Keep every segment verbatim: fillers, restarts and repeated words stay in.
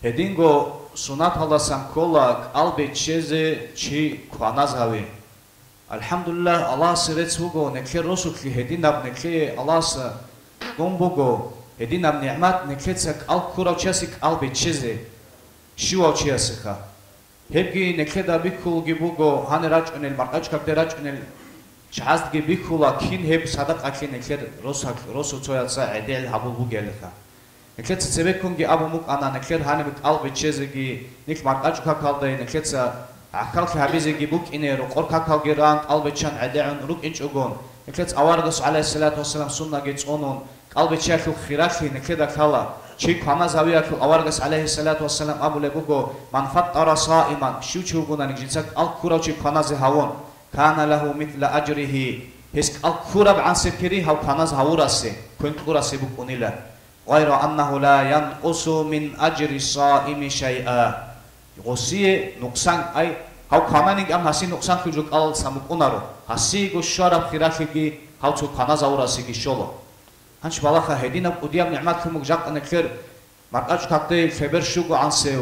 Гьединго сунаталдасан ккола кӀал беччезе чи кваназ гьави. АлхӀамдулиллагь, Аллагьасе рецц буго, неклъер росулъги гьединаб, неклъее Аллагьас гун буго гьединаб нигӀмат, неклъеца кӀал ккурав чиясе кӀал беччезе, щивав чиясеха. Гьебги неклъеда бихьулги буго, гьанир рачӀунел, маркӀачӀ какде рачӀунел чагӀаздаги бихьула, кин гьеб садакъалъе неклъер росулъ-, росуцояца гӀедегӀи гьабул бугелиха. Неклъеца цебеккунги абун букӀана, неклъер гьаниб кӀал беччезеги, нилъ маркӀачӀу какалда неклъеца гӀахьаллъи гьабизеги букӀине, рокъор какалги ран, кӀал беччан гӀедегӀун рукӀинчӀогон, неклъеца аварагас, гӀалайгьиссалату вассалам, суннаги цӀунун, кӀал беччаялъул хиралъи неклъеда лъала. Чи кваназ гьавиялъул аварагас, гӀалайгьиссалату вассалам, абулеб буго: «Ман фаттара саиман», щив чи вугонаниги жинца кӀал ккурав чи кваназе гьавун, «кана лагьу митла ажригьи», гьес кӀал ккураб гӀансеб кири гьав кваназ гьавурасе, квен кьурасе букӀунила. «Гъайра аннагьу ла янкъусу мин ажри саими шайъа». Гъосие нукъсан, ай, гьав квананиги, амма гьасие нукъсанлъул жо кӀалалдасан букӀунаро, гьасиего щвараб хиралъиги гьав цо кваназ гьавурасеги щола. Гьанч балагьа, гьединаб кӀудияб нигӀмат лъун буго жакъа неклъер маркӀачӀ какде лъебер щуго гӀансев,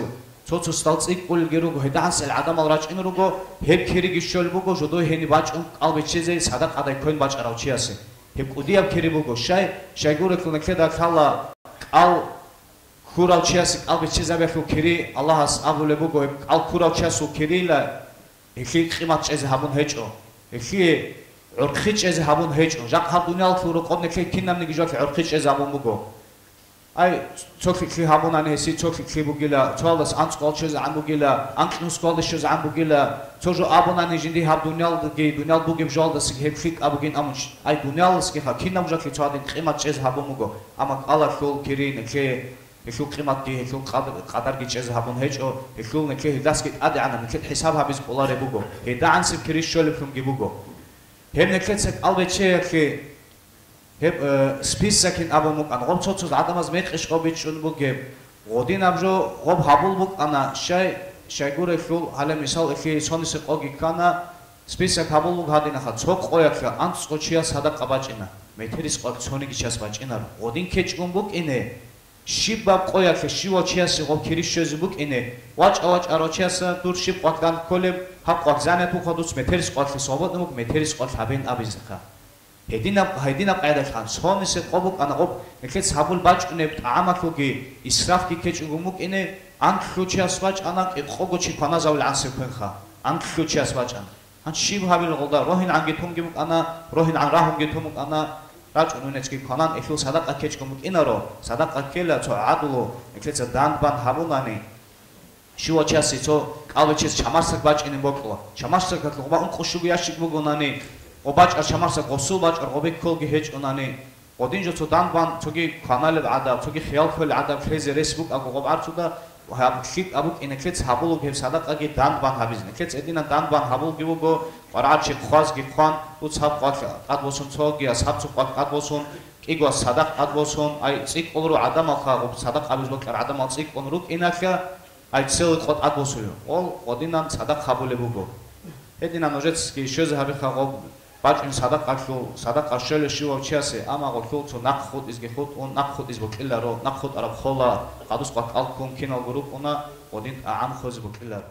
цо-цо стал цӀикӀкӀулелги руго, гьедагӀансел гӀадамал рачӀун руго, гьеб кириги щолеб буго жодой гьениб бачӀун кӀал беччезе садакъадай квен бачӀарав чиясе. Гьеб кӀудияб кири буго, щай, щайгурелъул неклъеда лъала кӀал ккурав чиясе кӀал беччезабиялъул кири, Аллагьас абулеб буго, гьеб кӀал ккурав чиясул кирила, гьелъие къимат чӀезе гьабун гьечӀо, гьелъие гӀурхъи чӀезе гьабун гьечӀо. Жакъ гьаб дуниялалъул рокъоб неклъей кинабниги жоялъе гӀурхъи чӀезе гьабун буго. Ай, цо лъикӀлъи гьабунани гьесие цо лъикӀлъи бугила, цоялдаса анцӀгоялде щвезегӀан бугила, анкьнусгоялде щвезегӀан бугила, цо жо абунани жиндие гьаб дуниялдаги, дуниял бугеб жоялдасаги гьеб лъикӀаб бугин абун, ай, дуниялалдасагиха кинаб жоялъе цо гьадин къимат чӀезе гьабун буго, амма кӀалалъул кири неклъее гьелъул къиматги, гьелъул къад-, къадарги чӀезе гьабун гьечӀо, гьелъул неклъе гьелдасаги тӀадегӀанаб неклъе хӀисаб гьабизе кӀолареб буго, гьедагӀансеб кири щолеблъунги буго. Гьеб неклъеца кӀал беччеялъе, гьеб, э, списокин абун букӀана, гъоб цо-цо гӀадамаз мекъищ гъоб бичӀчӀун бугеб, гъодинаб жо гъоб гьабул букӀана, щай, щайгурелъул, гьале мисал, элъие цонисе къоги ккана, список гьабул буго гьадинаха, цо къоялъе анцӀго чияс садакъа бачӀина, метерис къоялъ цониги чияс бачӀинаро, гъодин кечӀун букӀине, щибаб къоялъе щивав чиясе гъоб кири щвезе букӀине, вачӀа-вачӀарав чияса дур щиб къват ган кколеб, гьаб къват занят вуха, дуц метерис къоялъе свободно буго, метерис къоялъ гьабен абизеха. Гьединаб, гьединаб къайдалъан, цонисе къо букӀана гъоб, неклъец гьабул бачӀунеб тӀагӀамалъулги исрафги ккечӀого букӀине, анлъго чияс бачӀана, кӀикъого чи кваназавул гӀансеб квенха, анлъго чияс бачӀана. Гьанж щиб гьабилел гъолда, рогьингӀанги тунги букӀана, рогьингӀан рагьунги тун букӀана, рачӀун унецги кванан, элъул садакъа ккечӀого букӀинаро, садакъа ккела цо гӀадлу, неклъеца дандбан гьабунани, щивав чиясе цо кӀалбичес чамарсаг бачӀине бокьула. Чамарсагалъугъба ункъо щуго ящик бугонани, гъо бачӀар чамарсаг гъосул бачӀар гъобе кколги гьечӀонани, гъодин жо цо дандбан, цоги кваналеб гӀадаб, цоги хиял кколел гӀадаб лъезе рес букӀаго гъоб гӀарцуда, гьаб лъикӀаб букӀин неклъец гьабулуг гьеб садакъаги дандбан гьабизе. Неклъец гьединан дандбан гьабулги буго, къварагӀат чи хъвазги хъван, уц гьаб къвалъ тӀад босун, цоги асхӀаб цо къвалъ тӀад босун, кӀиго садакъ тӀад босун, ай, цӀикӀкӀун руго гӀадамалха, гъоб садакъа гьабизе бокьар гӀадамал цӀикӀкӀун рукӀиналъа, ай, целый къо тӀад босулев, гъол гъодинан садакъ гьабулеб буго. Гьединан нужецаги щвезе гьабиха гъоб бачӀин садакъалъул, садакъа щолев щивав чиясе, амма гъолъул цо нахъ хутӀизги хутӀун, нахъ хутӀиз бокьиларо, нахъ хутӀараб хола, къадус къвакӀал ккун киналго рукӀуна, гъодин тӀагӀам хвезе бокьиларо.